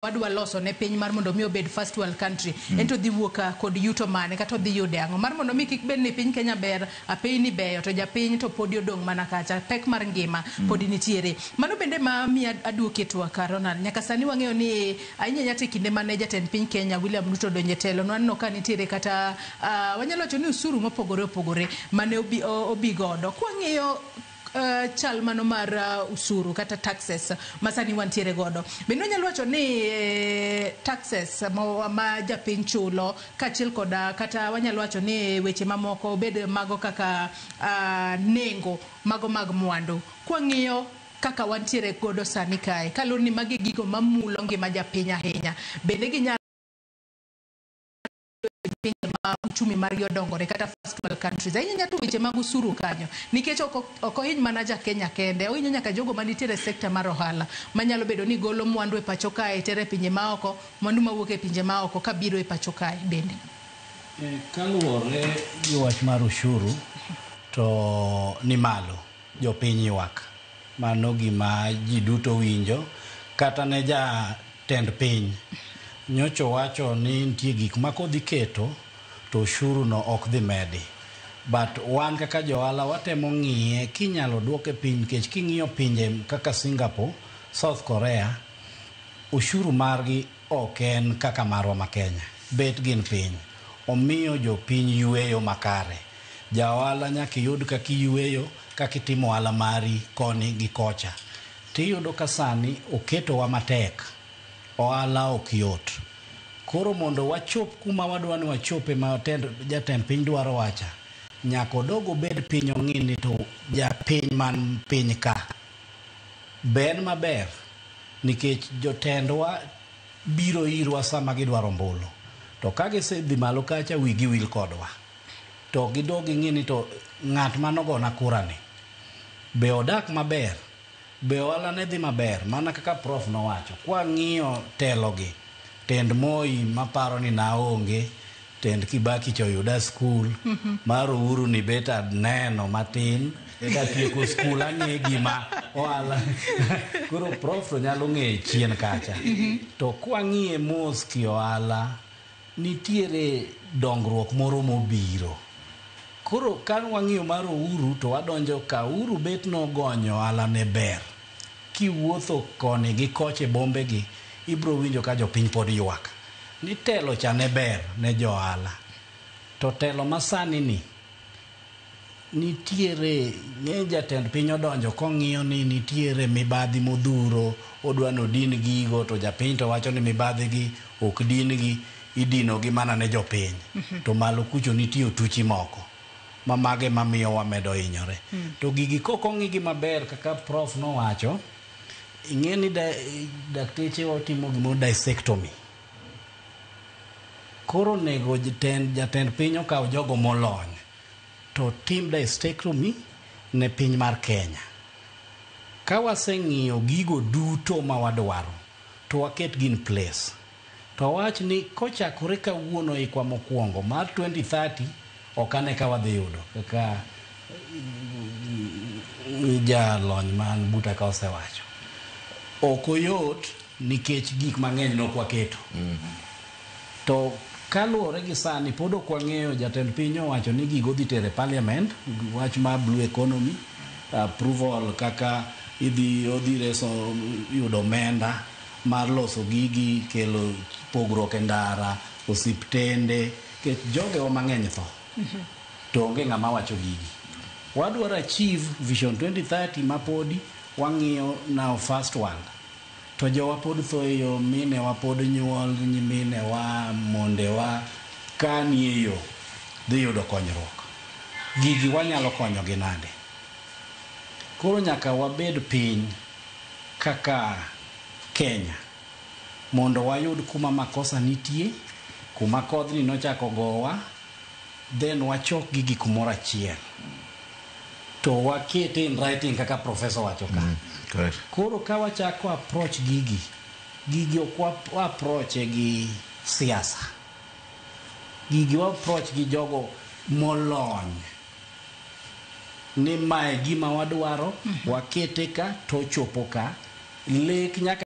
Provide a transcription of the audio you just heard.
Wadwa loso ne piny mar mondo mi obed first world country. Ento dhi wuok kod yuto mane kata odhi yude ang'o mar mondo mi kik bed ni piny Kenya ber, apeyni beyo, to japiny to podi odong' mana kacha, pek mar ngima podi nitiere. Mano bende ma miya aduokie twak, Ronald. Nyaka sani wang'eyo ni ahinya ahinya to e kinde mane jatend piny Kenya William Ruto odonjo e telo, nwaneno ka nitiere kata wanyalo wacho ni usuru mopogore opogore mane obi godo. Kwang'iyo chal mano mar usuru kata taxes ma sani wantiere godo, bende wanyalo wacho ni taxes ma japiny chulo kaachiel koda kata wanyalo wacho ni weche mamoko bed mago kaka nengo mago mag mwandu, kwang'iyo kaka wantiere godo sani kae, kaluwore ni magi gigo mamulo ngima japiny ahinya, bende ginyalo pinje ma uchumi margi odongore kata first world countries, ahinya to weche mag usuru kanyo, nikech ok ohiny mana ja Kenya kende, ohinyo nyaka jogo manitiere e sekta mar ohala manyalo bedo ni golo mwandu e pacho kae tere e pinje maoko, mwandu mawuok e pinje maoko kabiro e pacho kae bende. Kaluwore gi wach mar ushuru to ni malo, jopiny ywak. Mano gima ji duto winjo, kata ne jatend piny nyocha owacho ni nitie gik ma kodhi keto to ushuru no ok dhi medi. But wan kaka johala watemo ng'iye kinyalo duoke piny, nikech king'iyo pinje kaka Singapore, South Korea, ushuru margi ok en kaka marwa ma Kenya, bet gin piny. Omiyo jopiny yweyo makare. Ja ohala nyaka iyud kaka iyweyo, kaka itimo ohala mari koni gi kocha. Tiyudo ka sani oketowa matek, ohala ok yot. Koro mondo wachop kuma wadwa ni wachope ma jatend piny dwaro wacha, nyaka odog obed piny ong'i ni to japiny man piny ka be en maber, nikech jotendwa biro irwa sama gidwaro ombulu. To ka gisedhi malo kacha, wigi wil kodwa. To gidog ging'i ni to ng'at manogona kura ni be odak maber, be ohala ne dhi maber, mana kaka Prof nowacho. Kwang'iyo telo gi, tend Moi maparo ni naonge, tend Kibaki cha oyuda skul, mar Uhuru ni bet aneno matin, katieko skul ang'e gima ohala. Koro Prof to nyalo ng'eyo chien kacha. To kwang'iye mos ki ohala, nitiere dongruok moro mobiro. Koro ka wang'iyo mar Uhuru to wadonjo ka Uhuru bet nogonyo ohala ne ber. Kiwuotho koni gi kocha e bombe gi, ibiro winjo ka jopiny pod ywak. Ni telo cha ne ber ne jo ohala. To telo masani ni, nitiere ng'eny jatend piny odonjo kong'iyo ni nitiere mibadhi modhuro, odwa ni odin gigo, to japiny to wacho ni mibadhi gi ok din gi, idino gi mana ne jopiny. To malo kucho nitie otuchi moko ma mage mamiyo wamedo hinyore. To gigi kok ong'i gi maber kaka Prof nowacho, ing'e ni dakteche otimo gimoro dissectomy. Koro onego jatend piny okaw jogo molony to tim dissectomy ne piny mar Kenya. Ka waseng'iyo gigo duto ma wadwaro, to waket gi in place. To wach ni kochakore kawuono ikwa mokwongo mar 2030 ok ane ka wadhi yudo kaka jalony man buta ka osewacho. Ok oyot nikech gik mang'eny nok waketo. To kaluwore gi sani pod ok wang'eyo, jatend piny owacho ni gigo dhi tero e parliament, wach mar blue economy, approval kaka idhi odhi reso yudo omenda mar loso gigi, kelo pogruok e ndara, osiptende, nikech jogewa mang'eny tho. To onge ng'ama wacho gigi. Wadwaro achieve Vision 2030 ma podi wang'iyo now first world. To jowa pod tho e yo, minewa pod nyuol, nyiminewa, mondewa ka nie yo dhi yudo konyruok. Gigi wanyalo konyogi nade? Koro nyaka wabed piny kaka Kenya mondo wayud kuma makosa nitie, kuma kodhni nochako gowa, then wachok gigi kumoro achiel. To wakete in writing kaka professor wacho ka. Correct. Koro ka wachako approach gigi, gigi ok wa approach gi siasa. Gigi wa approach gi jogo molony. Ni mae gima wadwaro, wakete ka to chopo ka. Lek nyaka